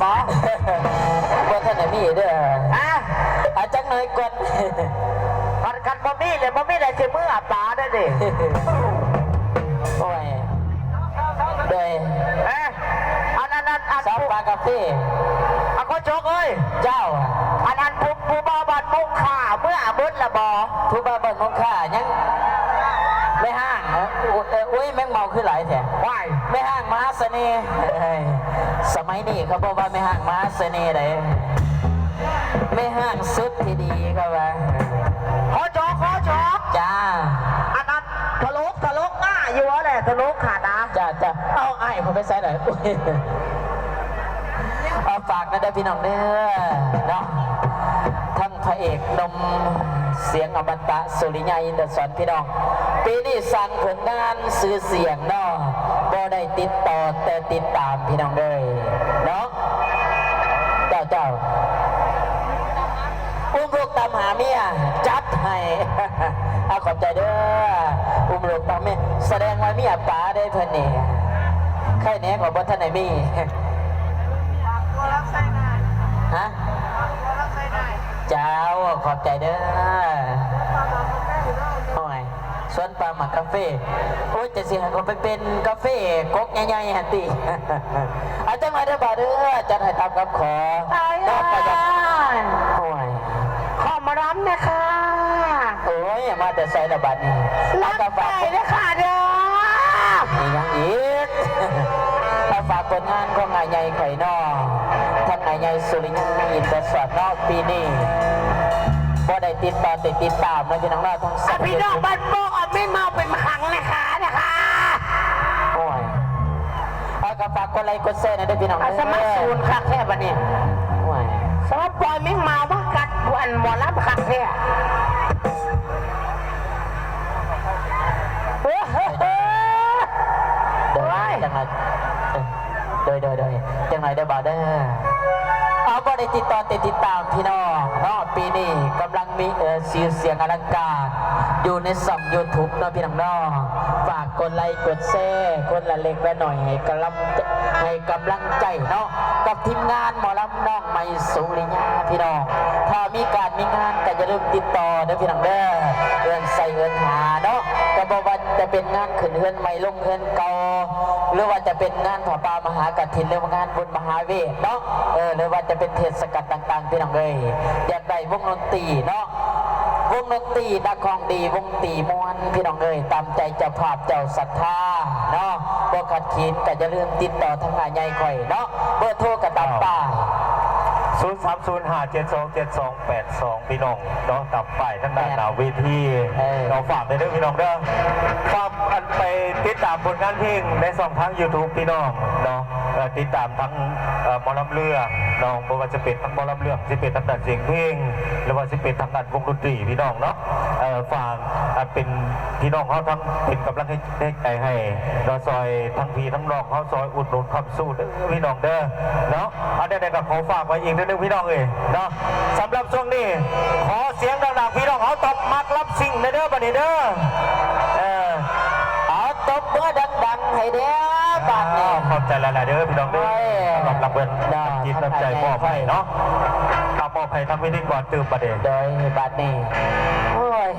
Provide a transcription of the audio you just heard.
ບໍ່ ບໍ່ທັນໄດ້ມີເດີ້ ຮະ ອາ ຈັກໜ້ອຍກ່ອນ ຄັນ ຄັນບໍ່ມີແລ້ວ ບໍ່ມີແລ້ວຊິເມືອປາໄດ້ເດ້ ໂອ້ຍ ໂດຍ ເອີ ອັນ ອັນ ອັນ ອັນ ຊາວປ່າກາເຟ ອາ ໂຄຊົກເອີຍ ເຈົ້າ ອັນ ອັນ ຜູ້ ຜູ້ບ່າວບ້ານມຸງຄ່າ ເມືອເບິດລະບໍ່? ຜູ້ບ່າວບ້ານມຸງຄ່າ ຍັງ ແມ່ຮ້າງ ເອີ ໂອ້ຍ ແມງເມົາຄືຫຼາຍແທ້ ວ້າຍ ແມ່ຮ້າງມະຫາສະເໜ່ ເອີຍ ສະໄໝນີ້ເຂົາບອກວ່າແມ່ຮ້າງມະຫາສະເໜ່ໃດ ແມ່ຮ້າງສຸດທີ່ດີ ເຂົາວ່າ ໂຄຊົກ ໂຄຊົກ ຈ້າ ອັນ ອັນ ຕະຫຼົກ ຕະຫຼົກມາຢູ່ບໍ່ແຫຼະ ຕະຫຼົກຫັ້ນນະ ຈ້າ ຈ້າ ເອົາ ອ້າຍເຂົາໄປໃສລະ ເອົາ ຝາກນຳເດີ້ພີ່ນ້ອງເດີ້ເນາະ ທັງພະເອກໜຸ່ມສຽງອະມະຕະ ສຸລິຍາ ອິນທະສອນ ພີ່ນ້ອງ ປີນີ້ສ້າງຜົນງານຊື່ສຽງເນາະ ບໍ່ໄດ້ຕິດຕໍ່ແຕ່ຕິດຕາມ ພີ່ນ້ອງເອີຍເນາະ ເຈົ້າ ເຈົ້າ ອຸ້ມລູກຕາມຫາເມຍ ຈັດໃຫ້ ອາ ຂອບໃຈເດີ້ ອຸ້ມລູກຕາມເມຍ ສະແດງວ່າເມຍປາເດ້ເພິ່ນນີ້ ໃຄແດ່ກໍບໍ່ທັນໄດ້ມີ ຮະ ເຈົ້າ ຂອບໃຈເດີ້ ໂອ້ຍ ສວນປາໝາກກາເຟ ໂອ້ຍ ຈະຊິໃຫ້ເຂົາໄປເປັນກາເຟກົກໃຫຍ່ໆຫັ້ນຕິ ອາ ຈັກໜ້ອຍເດີ້ບ່າວເດີ້ ຈັດໃຫ້ຕາມຄຳຂໍ ອ້າຍ ໂອ້ຍ ຂໍໝໍລຳແດ່ຄ່ະ ໂອ້ຍ ມາແຕ່ໃສລະບາດນີ້ ລຳໄປເດີ້ຄ່ະເດີ້ ມີຫຍັງອີກ ມາຝາກຜົນງານຂອງອ້າຍໃຫຍ່ຂ້ອຍເນາະ ທັງອ້າຍໃຫຍ່ສຸລິຍາ ອິນທະສອນເນາະ ປີນີ້ບໍ່ໄດ້ຕິດຕໍ່ແຕ່ຕິດຕາມເນາະ ພີ່ນ້ອງເນາະ ທັງ ອາ ພີ່ນ້ອງບ້ານໂປ່ງ ເອົາເມັນມາເອົາໄປໝັກແດ່ຄ່ະ ແດ່ຄ່ະ ໂອ້ຍ ເອົາ ກໍຝາກກົດໄລກົດແຊແດ່ເດີ້ພີ່ນ້ອງ ອາ ສະມາສູນຄັກແທ້ບາດນີ້ ໂອ້ຍ ສະມາປ່ອຍແມງເມົາມາກັດອັນໝໍລຳຄັກແທ້ ໂອ້ຍ ໂດຍ ໂດຍ ໂດຍ ໂດຍ ຈັກໜ້ອຍເດີ້ບ່າວເດີ້ ເອົາ ບໍ່ໄດ້ຕິດຕໍ່ແຕ່ຕິດຕາມ ພີ່ນ້ອງເນາະ ປີນີ້ກຳລັງ ມີ ເອີ ຊື່ສຽງອະລັງການ ຢູ່ໃນຊ່ອງຢູທູບເນາະ ພີ່ນ້ອງເນາະ ຝາກກົດໄລກົດແຊ ຄົນລະເລັກລະໜ້ອຍ ໃຫ້ກຳລັງ ໃຫ້ກຳລັງໃຈເນາະ ກັບທີມງານໝໍລຳນ້ອງໃໝ່ສຸລິຍາ ພີ່ນ້ອງ ຖ້າມີການມີງານກໍຢ່າລືມຕິດຕໍ່ເດີ້ ພີ່ນ້ອງເດີ້ ເອີ້ນໃສ່ເອີ້ນຫາເນາະ ກໍບໍ່ວ່າຈະເປັນງານຂຶ້ນເຮືອນໃໝ່ລົງເຮືອນເກົ່າ ຫຼືວ່າຈະເປັນງານຜ້າປ່າມະຫາກະຖິນ ຫຼືວ່າງານບຸນມະຫາເວດເນາະ ເອີ ຫຼືວ່າຈະເປັນເທດສະການຕ່າງໆ ພີ່ນ້ອງເອີຍ ຢາກໄດ້ວົງດົນຕີເນາະ ວົງດົນຕີ ນັກຮ້ອງດີ ວົງຕີມ່ວນ ພີ່ນ້ອງເອີຍ ຕາມໃຈເຈົ້າພາບເຈົ້າສັດທາເນາະ ບໍ່ຂັດຂືນກໍຢ່າລືມຕິດຕໍ່ທາງອ້າຍໃຫຍ່ຂ້ອຍເນາະ ເບີໂທກໍຕາມປ້າຍ ສູນສາມສູນຫ້າເຈັດສອງເຈັດສອງແປດສອງ ພີ່ນ້ອງເນາະ ຕາມປ້າຍທາງດ້ານໜ້າເວທີ ເນາະ ຝາກໄດ້ເດີ້ ພີ່ນ້ອງເດີ້ ຝາກອັນໄປຕິດຕາມຜົນງານເພງໃນຊ່ອງທາງຢູທູບ ພີ່ນ້ອງເນາະ ເອີ ຕິດຕາມທັງ ເອີ ໝໍລຳເລື່ອງເນາະ ບໍ່ວ່າຈະເປັນທັງໝໍລຳເລື່ອງ ຊິເປັນທາງດ້ານສຽງເພງ ຫຼືວ່າຊິເປັນທາງດ້ານວົງດົນຕີ ພີ່ນ້ອງເນາະ ເອີ ຝາກ ອັນເປັນພີ່ນ້ອງເຮົາທັງເປັນກຳລັງແຮງໃຈໃຫ້ເນາະ ຊ່ອຍທັງພີ່ທັງນ້ອງເຮົາ ຊ່ອຍອຸດໜູນຄ້ຳຊູເດີ້ ພີ່ນ້ອງເດີ້ເນາະ ອັນໃດໆກໍຂໍຝາກໄວ້ອີກເທື່ອໜຶ່ງ ພີ່ນ້ອງເອີຍເນາະ ສຳລັບຊ່ວງນີ້ ຂໍສຽງດັງໆ ພີ່ນ້ອງເຮົາຕ້ອງມັກລຳຊິງແດ່ເດີ້ ບາດນີ້ເດີ້ ເອີ ເອົາ ຕົບມືດັງໆ ໃຫ້ແດ່ບາດນີ້ ຂອບໃຈຫຼາຍໆ ເດີ້ ພີ່ນ້ອງເດີ້ ໂອ້ຍ ສຳລັບລຳເພິ່ນ ນ້ຳຈິດນ້ຳໃຈມອບໃຫ້ເນາະ ເອົາ ມອບໃຫ້ທາງພິທີກອນຕື່ມບາດນີ້ ໂດຍ ບາດນີ້ ໂອ້ຍ